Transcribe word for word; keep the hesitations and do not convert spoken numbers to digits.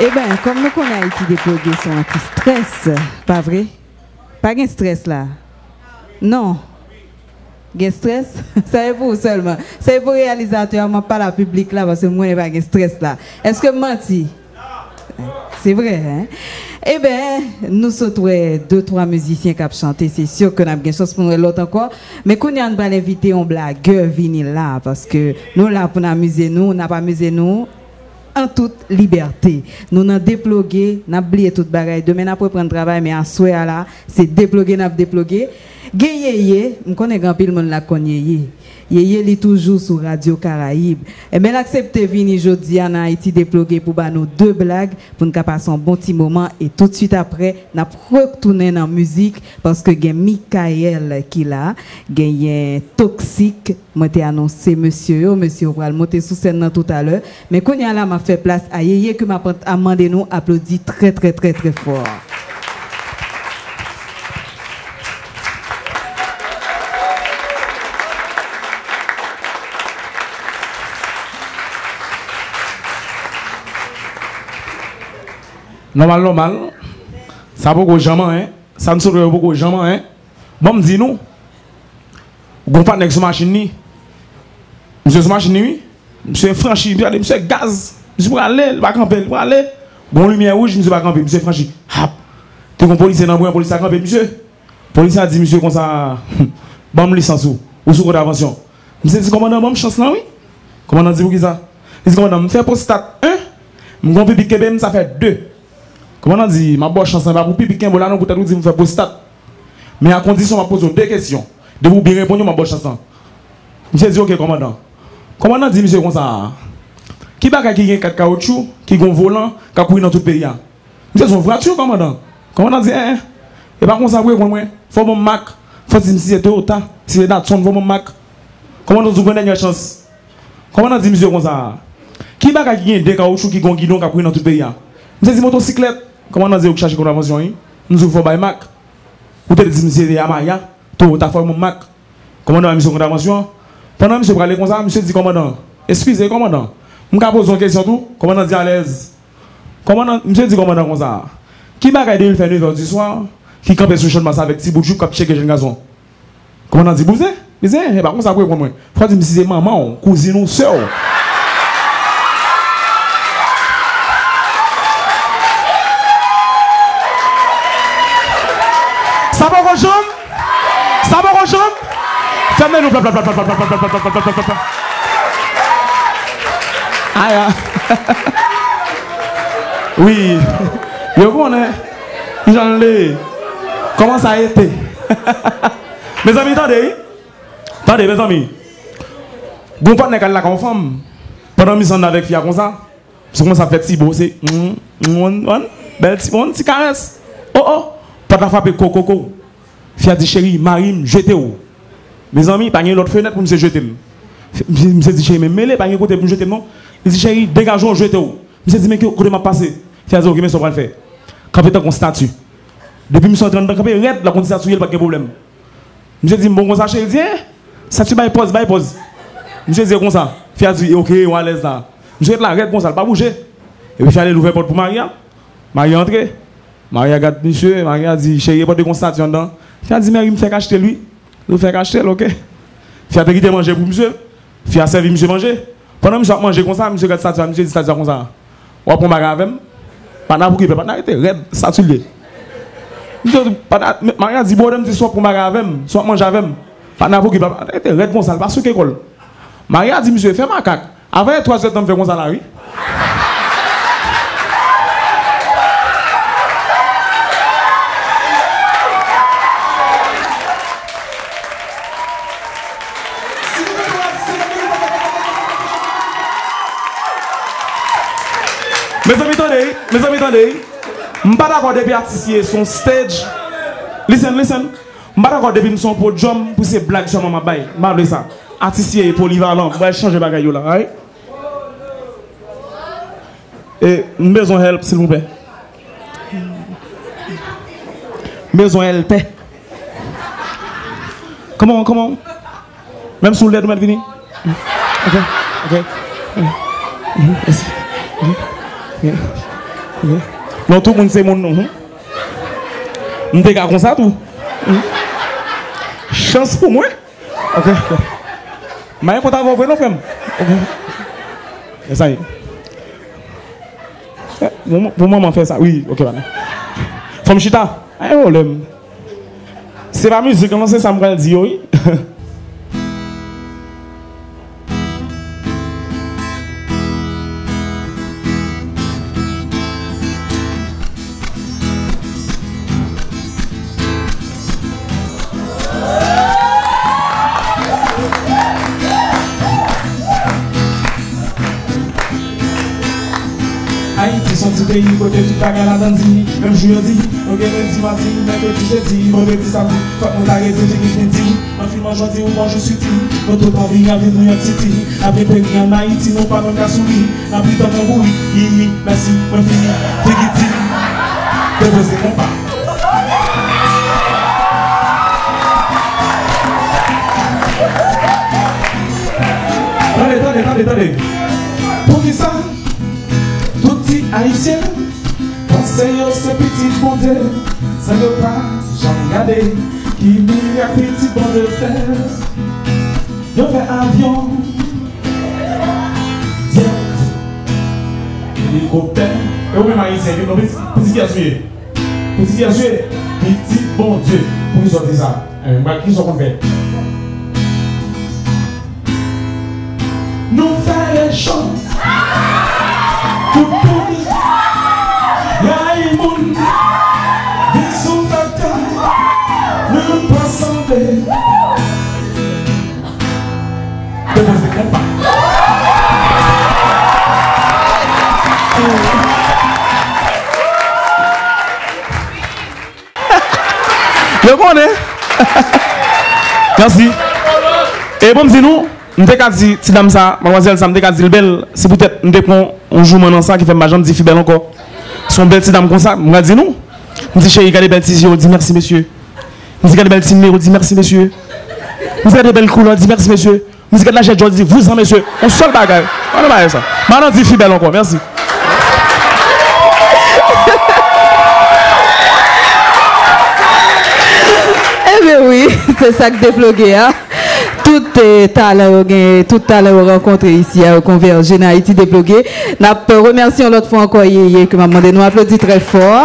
Eben, kòm nou konnen Ayiti Deploge se yon anti-strès, pa vre? Pa gen strès la. Non. Gen strès? Sa e pou ou sèlman. Sa e pou reyalizatè a, m ap pale a piblik la, paske m konnen pa gen strès la. Èske m manti? Se vre, en? Eben, nou sot wè de twa mizisyen k ap chante, se si ke n ap gen chans pou n wè lòt ankò. Men kounye a, n pral envite yon blagè vini la, paske nou la pou n amize nou, n ap amize nou an tout libète. Nou nan Deploge, n ap bliye tout bagay. Demen n ap reprann travay, men aswè a la, se Deploge n ap deploge. Gen Yeye, m konnen gen anpil moun la k konn Yeye. Yeye li toujou sou Radyo Karayib. Enben, l aksepte vini jodi a nan Ayiti Deploge pou ba nou de blag, pou n ka pase yon bon ti moman, e toutswit apre, n ap retounen nan mizik, paske gen Michael ki la, genyen Toxic, mwen te anonse mesye yo, mesye yo pral monte sou sèn nan toutalè, men kounye a la, m ap fè plas a Yeye ke m ap, ap mande nou aplodi trè, trè, trè, trè fò. Nòmal, nòmal. Sa poko janm anyen. Sa n sot wè yo poko janm anyen. Ban m di nou, gon patnè k sou machin li. Misye sou machin li, wi. Misye franchi, misye gade, misye gaz. Misye prale, li pa kanpe, li prale. Gon limyè wouj, misye pa kanpe, misye franchi. Hap! Te gon polisye nan bwen, polis la kanpe misye. Polisye a di misye konsa, "Ban m lisans ou, ou sou kontravansyon." Misye di, "Kòmandan, ban m chans lan, wi." Kòmandan di, "Poukisa?" Li di, "Kòmandan, m fè pwostat en, m gon pipi kenbe m, sa fè de." Kòmandan di, "M ap ba w chans lan, e pa pou pipi kenbe w la non, poutèt ou di m fè pwostat." Men a kondisyon m ap poze w de kesyon. Depi w byen reponn yo, m ap ba w chans lan. Misye di, "Oke, kòmandan." Kòmandan di misye konsa, "Ki bagay ki gen kat kawotchou, ki gen volan, k ap kouri nan tout peyi a?" Misye di, "Yon vwati, kòmandan." Kòmandan di, "En, en, e pa konsa pou reponn mwen. Fò w ban m mak. Fò w di m si se Toyota, si se Datsun, fò w ban m mak." Kòmandan di, "Ou gen dènyè chans." Kòmandan di misye konsa, "Ki bagay ki gen de kawotchou, ki gen yon gidon, k ap kouri nan tout peyi a?" Misye di, "Motosiklèt." Kòmandan di, "Ou k chache kontravansyon, wi. M di w fò w bay mak. Ou te di m se Yamaha, Toyota, fò w ban m mak." Kòmandan ba misye kontravansyon. Pandan misye prale konsa, misye di, "Kòmandan, eskize, kòmandan. M ka poze yon kesyon tou?" Kòmandan di, "Alèz." Kòmandan, misye di kòmandan konsa, "Ki bagay depi l fè nevè di swa, ki kanpe sou Channmas avèk ti bout jip k ap tcheke jèn gason?" Kòmandan di, "Bouzen, bouzen, e pa konsa pou reponn mwen. Fò w di m si se manman w, kouzin ou, sè w." Sa poko janm? Sa poko janm? Fèmen nou, pla, pla, pla. Aya. Wi. Yo konnen. Jan l ye. Kòman sa ete? Mezanmi, tande, wi. Tande, mezanmi. Gon patnè k al lakay yon fanm. Pandan misye ann avèk fi a konsa, misye kòmanse ap fè ti bo, se, mm, mm, mm, bèl ti bo, ti karès. O, o, pòt la frape, ko, ko, ko. Fi a di, "Cheri, mari m jete w." Mezanmi, pa gen lòt fenèt pou misye jete l. Misye, misye di, "Cheri, men mele, pa gen kote pou m jete l non." Li di, "Cheri, degaje w, jete w." Misye di, "Men ki kote m ap pase?" Fi a di, "Oke, men sa w pral fè. Kanpe tankou yon estati." Depi misye antre anndan, kanpe rèd, l ap konn estati ye, li pa t gen pwoblèm. Misye di, "M bon konsa, cheri." Li di, "En, estati bay pòz, bay pòz." Misye di, "E konsa." Fi a di, "Oke, w alèz la." Misye ret la rèd konsa, li pa bouje. Epi fi a ale l ouvè pòt pou mari a. Mari a antre. Mari a gad misye, mari a di, "Cheri, e pòt de konstati anndan." Fi a di, "Mari m fèk achte l, wi." Li fèk achte l, oke. Fi a te kite manje pou misye. Fi a sèvi misye manje. Pandan misye ap manje konsa, misye gad estati a, misye di estati a konsa, "W ap pran bagay avè m?" Patnè ap okipe, patnè a rete rèd, estati l ye. Misye di, patnè, mari a di, "Bwòdè m di si w ap pran bagay avè m, si w ap manje avè m." Patnè ap okipe, patnè a rete rèd konsa, li pa souke kò l. Mari a di, "Misye, fè makak." Avè twazè tan m fè konsa la, wi. Mezanmi, tande, wi. Mezanmi, tande, wi. M pa dakò depi atis ye sou yon stage. Listen, listen. M pa dakò depi m sou yon podyòm pou se blag sèlman m ap bay. M pa vle sa. Atis ye polivalan. M pral chanje bagay yo la, alright? E, m bezwen help, silvouplè. M bezwen èlpè. Kòman, kòman? Menm si w lèd, ou mèt vini. Ok, ok. Mhm, mèsi. Mhm, ok. Non, tout moun se moun nou. Hmm. M te ka konsa tou. Hmm. Chans pou mwen. Ok, ok. Mwen kontan avè w vre non, frè m. Ok. E sa ye. Pou, pou manman fè sa. Wi, ok, bana. Fò m chita. Ay, pwoblèm. Se pa mizik lan, se sa m pral di yo, wi. Ayiti se yon ti peyi kote tout bagay ladan di. Menm jou yo di, nou gen lendi, madi, mèkredi, jedi, vandredi, samdi. Fòk nou ta rete figi piti. Anfin, mwen jodi ou bonjou switi. Nou tout anvi anvi nou yon titi. Apre peri ann Ayiti, nou pa menm ka souri. N ap ri tankou bourik. Yi, yi, mèsi, mwen fini. Figi di. Depoze konpa. Tande, tande, tande, tande. Poukisa tout ti Ayisyen panse yo se pitit Bondye, san yo pa janm gade ki mirak pitit Bondye fè? Yo fè avyon, jet, elikoptè. E ou menm Ayisyen, nou pitit, pitit kiyès ou ye? Pitit kiyès ou ye? Pitit Bondye. Poukisa w di sa? Enben, m pral, kisa w konn fè? Nou fè lejò. Tout moun rayi moun. Vin sou fèt kay. Nou pa sanble. Depoze konpa. Yo konnen. Mèsi. E bon, m di nou, m te ka di ti dam sa, madmwazèl sa, m te ka di l bèl, se poutèt m te pran yon jouman nan sa ki fè m pa janm di fi bèl ankò. Se yon bèl ti dam konsa, m pral di nou. M di, cheri, gade bèl ti zye w, di, mèsi, mesye. M di, gade bèl ti nimewo, di, mèsi, mesye. M di, gade bèl koulè, di, mèsi, mesye. M di, gad lajè djòl, di, vouzan, mesye. Yon sèl bagay. Ann bagay sa. Madan di fi bèl ankò. Mèsi. Ebyen wi, se sa k deploge a. Tout, eh, talan yo gen, tout talan yo rankontre isi a, yo konvèje nan Ayiti Deploge. N ap remèsye yon lòt fwa ankò Yeye, ke m ap mande nou aplodi trè fò.